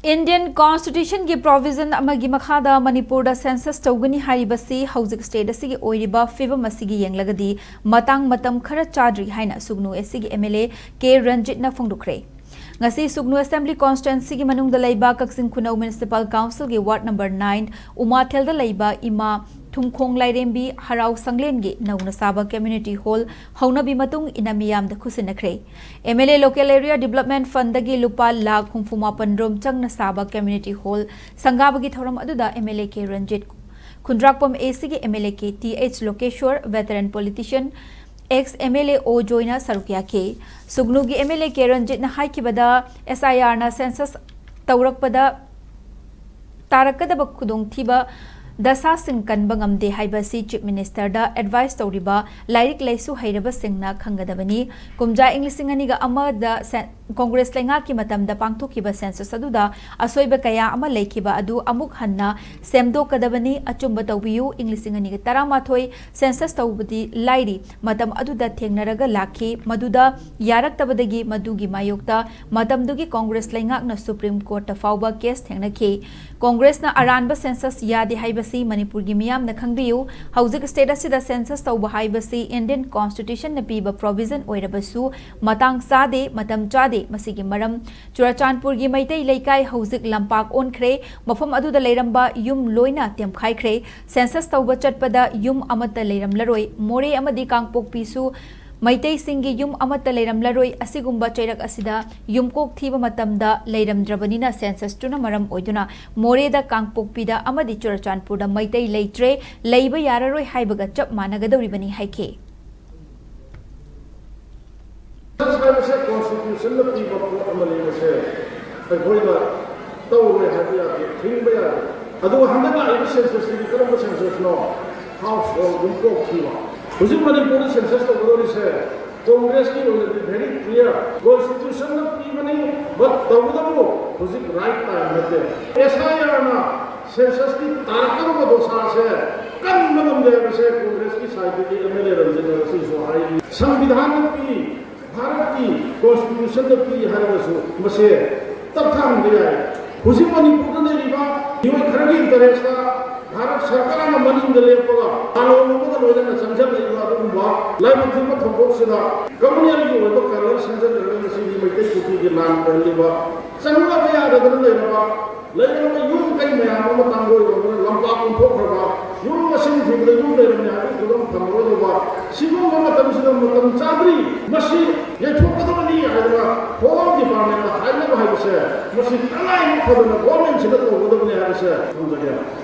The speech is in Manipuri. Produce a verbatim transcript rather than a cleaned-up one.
Indian Constitution ꯒꯤ provision ꯑꯃꯒꯤ ꯃꯈꯥꯗ ꯃꯅꯤꯄꯨꯔꯗ census ꯇꯧꯒꯅꯤ ꯍꯥꯏꯔꯤꯕꯁꯤ ꯍꯧꯖꯤꯛ state ꯑꯁꯤꯒꯤ ꯑꯣꯏꯔꯤꯕ ꯐꯤꯕꯝ ꯑꯁꯤꯒꯤ ꯌꯦꯡꯂꯒꯗꯤ ꯃꯇꯥꯡ ꯃꯇꯝ ꯈꯔ ꯆꯥꯗ꯭ꯔꯤ ꯍꯥꯏꯅ ꯁꯨꯒꯅꯨ ꯑꯦꯁꯤꯒꯤ MLA ꯀꯦ ꯔꯟꯖꯤꯠꯅ ꯐꯣꯡꯗꯣꯛꯈ꯭ꯔꯦ꯫ ꯉꯁꯤ ꯁꯨꯒꯅꯨ Assembly Constituency ꯒꯤ ꯃꯅꯨꯡꯗ ꯂꯩꯕ ꯀꯛꯆꯤꯡ ꯈꯨꯅꯧ Municipal Council ꯒꯤ ward number nine ꯎꯃꯥꯊꯦꯜꯗ ꯂꯩꯕ ꯏꯃꯥ ꯊꯨꯝꯈꯣꯡ ꯂꯥꯏꯔꯦꯝꯕꯤ ꯍꯔꯥꯎ ꯁꯪꯂꯦꯟꯒꯤ ꯅꯧꯅ ꯁꯥꯕ community hall ꯍꯧꯅꯕꯤ ꯃꯇꯨꯡ ꯏꯟꯅ ꯃꯤꯌꯥꯝꯗ ꯈꯨꯠꯁꯤꯟꯅꯈ꯭ꯔꯦ꯫ MLA Local Area Development Fund ꯗꯒꯤ ꯂꯨꯄꯥ ꯂꯥꯈ ꯍꯨꯝꯐꯨ ꯃꯥꯄꯟ ꯔꯣꯝ ꯆꯪꯅ ꯁꯥꯕ community hall ꯁꯪꯒꯥꯕꯒꯤ ꯊꯧꯔꯝ ꯑꯗꯨꯗ MLA ꯀꯦ ꯔꯟꯖꯤꯠ, ꯈꯨꯟꯗ꯭ꯔꯥꯛꯄꯝ ꯑꯦꯁꯤꯒꯤ MLA K T H Lokeshwar, veteran politician, ex MLA ꯑꯣ ꯖꯣꯏꯅ ꯁꯔꯨꯛ ꯌꯥꯈꯤ꯫ ꯁꯨꯒꯅꯨꯒꯤ MLA ꯀꯦ ꯔꯟꯖꯤꯠꯅ ꯍꯥꯏꯈꯤꯕꯗ, SIR ꯅ census ꯇꯧꯔꯛꯄꯗ ꯇꯥꯔꯛꯀꯗꯕ ꯈꯨꯗꯣꯡꯊꯤꯕ ꯗꯁꯥꯁꯤꯡ ꯀꯟꯕ ꯉꯝꯗꯦ ꯍꯥꯏꯕꯁꯤ Chief Minister ꯗ advice ꯇꯧꯔꯤꯕ ꯂꯥꯏꯔꯤꯛ ꯂꯥꯏꯁꯨ ꯍꯩꯔꯕꯁꯤꯡꯅ ꯈꯪꯒꯗꯕꯅꯤ꯫ ꯀꯨꯝꯖꯥ ꯏꯪ ꯂꯤꯁꯤꯡ ꯑꯅꯤꯒ ꯑꯃꯗ ꯁꯦ-, Congress ꯂꯩꯉꯥꯛꯀꯤ ꯃꯇꯝꯗ ꯄꯥꯡꯊꯣꯛꯈꯤꯕ census ꯑꯗꯨꯗ ꯑꯁꯣꯏꯕ ꯀꯌꯥ ꯑꯃ ꯂꯩꯈꯤꯕ ꯑꯗꯨ ꯑꯃꯨꯛ ꯍꯟꯅ ꯁꯦꯝꯗꯣꯛꯀꯗꯕꯅꯤ꯫ ꯑꯆꯨꯝꯕ ꯇꯧꯕꯤꯌꯨ꯫ ꯏꯪ ꯂꯤꯁꯤꯡ ꯑꯅꯤꯒ ꯇꯔꯥꯃꯥꯊꯣꯏ census ꯇꯧꯕꯗꯤ ꯂꯥꯏꯔꯤ, ꯃꯇꯝ ꯑꯗꯨꯗ ꯊꯦꯡꯅꯔꯒ ꯂꯥꯛꯈꯤ꯫ ꯃꯗꯨꯗ ꯌꯥꯔꯛꯇꯕꯗꯒꯤ ꯃꯗꯨꯒꯤ ꯃꯥꯌꯣꯛꯇ ꯃꯇꯝꯗꯨꯒꯤ Congress ꯂꯩꯉꯥꯛꯅ Supreme Court ꯇ ꯐꯥꯎꯕ case ꯊꯦꯡꯅꯈꯤ꯫ Congress ꯅ ꯑꯔꯥꯟꯕ census ꯌꯥꯗꯦ ꯍꯥꯏꯕꯁꯤ ꯃꯅꯤꯄꯨꯔꯒꯤ ꯃꯤꯌꯥꯝꯅ ꯈꯪꯕꯤꯌꯨ꯫ ꯍꯧꯖꯤꯛ state ꯑꯁꯤꯗ census ꯇꯧꯕ ꯍꯥꯏꯕꯁꯤ Indian Constitution ꯅ ꯄꯤꯕ provision ꯑꯣꯏꯔꯕꯁꯨ ꯃꯇꯥꯡ ꯆꯥꯗꯦ, ꯃꯇꯝ ꯆꯥꯗꯦ꯫ ꯃꯁꯤꯒꯤ ꯃꯔꯝ, ꯆꯨꯔꯆꯥꯟꯄꯨꯔꯒꯤ ꯃꯩꯇꯩ ꯂꯩꯀꯥꯏ ꯍꯧꯖꯤꯛ ꯂꯝꯄꯥꯛ ꯑꯣꯟꯈ꯭ꯔꯦ꯫ ꯃꯐꯝ ꯑꯗꯨꯗ ꯂꯩꯔꯝꯕ ꯌꯨꯝ ꯂꯣꯏꯅ ꯇꯦꯝꯈꯥꯏꯈ꯭ꯔꯦ꯫ Census ꯇꯧꯕ ꯆꯠꯄꯗ ꯌꯨꯝ ꯑꯃꯠꯇ ꯂꯩꯔꯝꯂꯔꯣꯏ꯫ ꯃꯣꯔꯦ ꯑꯃꯗꯤ ꯀꯥꯡꯄꯣꯛꯄꯤꯁꯨ ꯃꯩꯇꯩꯁꯤꯡꯒꯤ ꯌꯨꯝ ꯑꯃꯠꯇ ꯂꯩꯔꯝꯂꯔꯣꯏ꯫ ꯑꯁꯤꯒꯨꯝꯕ ꯆꯩꯔꯛ ꯑꯁꯤꯗ ꯌꯨꯝꯀꯣꯛ ꯊꯤꯕ ꯃꯇꯝꯗ ꯂꯩꯔꯝꯗ꯭ꯔꯕꯅꯤꯅ census ꯇꯨꯅ ꯃꯔꯝ ꯑꯣꯏꯗꯨꯅ ꯃꯣꯔꯦꯗ, ꯀꯥꯡꯄꯣꯛꯄꯤꯗ ꯑꯃꯗꯤ ꯆꯨꯔꯆꯥꯟꯄꯨꯔꯗ ꯃꯩꯇꯩ ꯂꯩꯇ꯭ꯔꯦ, ꯂꯩꯕ ꯌꯥꯔꯔꯣꯏ ꯍꯥꯏꯕꯒ ꯆꯞ ꯃꯥꯟꯅꯒꯗꯧꯔꯤꯕꯅꯤ ꯍꯥꯏꯈꯤ꯫ Census ꯍꯥꯏꯕꯁꯦ Constitution ꯅ ꯄꯤꯕ ꯄꯣꯠ ꯑꯃꯅꯤ꯫ ꯃꯁꯦ ꯑꯩꯈꯣꯏꯅ ꯇꯧꯔꯣꯏ ꯍꯥꯏꯕ ꯌꯥꯗꯦ, ꯊꯤꯡꯕ ꯌꯥꯗꯦ꯫ ꯑꯗꯨꯒ ꯍꯟꯗꯛ ꯂꯥꯛꯏꯕ census ꯁꯤꯗꯤ ꯀꯔꯝꯕ census ꯅꯣ? Household, ꯌꯨꯝꯀꯣꯛ ꯊꯤꯕ꯫ ꯍꯧꯖꯤꯛ ꯃꯅꯤꯄꯨꯔꯗ census ꯇꯧꯒꯗꯧꯔꯤꯁꯦ Congress ꯀꯤ ꯑꯣꯏꯅꯗꯤ very clear꯫ Constitution ꯅ ꯄꯤꯕꯅꯤ, but ꯇꯧꯕꯇꯕꯨ ꯍꯧꯖꯤꯛ right time ꯅꯠꯇꯦ꯫ SIR ꯅ census ꯀꯤ ꯇꯥꯔꯛꯀꯗꯧꯕ ꯗꯣꯁꯥꯁꯦ ꯀꯟꯕ ꯉꯝꯗꯦ ꯍꯥꯏꯕꯁꯦ Congress ꯀꯤ side ꯇꯒꯤ MLA ꯔꯟꯖꯤꯠꯅ ꯉꯁꯤꯁꯨ ꯍꯥꯏꯔꯤ꯫ ꯁꯪꯕꯤꯙꯥꯟꯅ ꯄꯤ, ꯚꯥꯔꯠꯀꯤ Constitution ꯅ ꯄꯤ ꯍꯥꯏꯔꯒꯁꯨ ꯃꯁꯦ ꯇꯞꯊꯥꯍꯟꯕ ꯌꯥꯏ꯫ ꯍꯧꯖꯤꯛ ꯃꯅꯤꯄꯨꯔꯗ ꯂꯩꯔꯤꯕ ꯃꯤꯑꯣꯏ ꯈꯔꯒꯤ ꯏꯟꯇꯔꯦꯁꯇ ꯚꯥꯔꯠ ꯁꯔꯀꯥꯔꯅ ꯃꯅꯤꯡꯗ ꯂꯦꯞꯄꯒ ꯂꯥꯂꯣꯡ ꯑꯃꯒ ꯂꯣꯏꯅꯅ ꯆꯪꯁꯤꯜꯂꯛꯏꯕ ꯑꯗꯨꯒꯨꯝꯕ ꯂꯥꯏꯕꯛ ꯊꯤꯕ ꯊꯧꯗꯣꯛꯁꯤꯗ ꯀꯝꯃꯨꯅꯦꯜꯒꯤ ꯑꯣꯏꯕ ꯀꯂꯔ ꯁꯪꯖꯜꯂꯒ ꯉꯁꯤꯗꯤ ꯃꯩꯇꯩ ꯄꯨꯈ꯭ꯔꯤꯒꯤ ꯂꯥꯟ ꯑꯣꯏꯍꯜꯂꯤꯕ, ꯆꯪꯂꯕ ꯌꯥꯗꯗꯅ ꯂꯩꯔꯕ, ꯂꯩꯔꯝꯕ ꯌꯨꯝ ꯀꯩ ꯃꯌꯥꯝ ꯑꯃ ꯇꯥꯡꯒꯣꯏꯔꯣꯝꯗꯅ ꯂꯝꯄꯥꯛ ꯑꯣꯟꯊꯣꯛꯈ꯭ꯔꯕ, ꯌꯨꯝ ꯃꯁꯤꯡ ꯊꯤꯕꯗ ꯌꯨꯝ ꯂꯩꯔꯝꯃꯦ ꯍꯥꯏꯕꯒꯤ ꯈꯨꯗꯝ ꯊꯝꯃꯒꯗꯧꯕ, ꯁꯤꯒꯨꯝꯕ ꯃꯇꯝꯁꯤꯗ ꯃꯇꯝ ꯆꯥꯗ꯭ꯔꯤ, ꯃꯁꯤ ꯌꯩꯊꯣꯛꯀꯗꯕꯅꯤ ꯍꯥꯏꯗꯅ ꯍꯣꯝ ꯗꯤꯄꯥꯔꯠꯃꯦꯟꯗ ꯍꯥꯏꯅꯕ ꯍꯥꯏꯕꯁꯦ, ꯃꯁꯤ ꯇꯉꯥꯏ ꯐꯗꯅ ꯒꯣꯔꯃꯦꯟꯁꯤꯅ ꯇꯧꯒꯗꯕꯅꯤ ꯍꯥꯏꯕꯁꯦ ꯊꯝꯖꯒꯦ꯫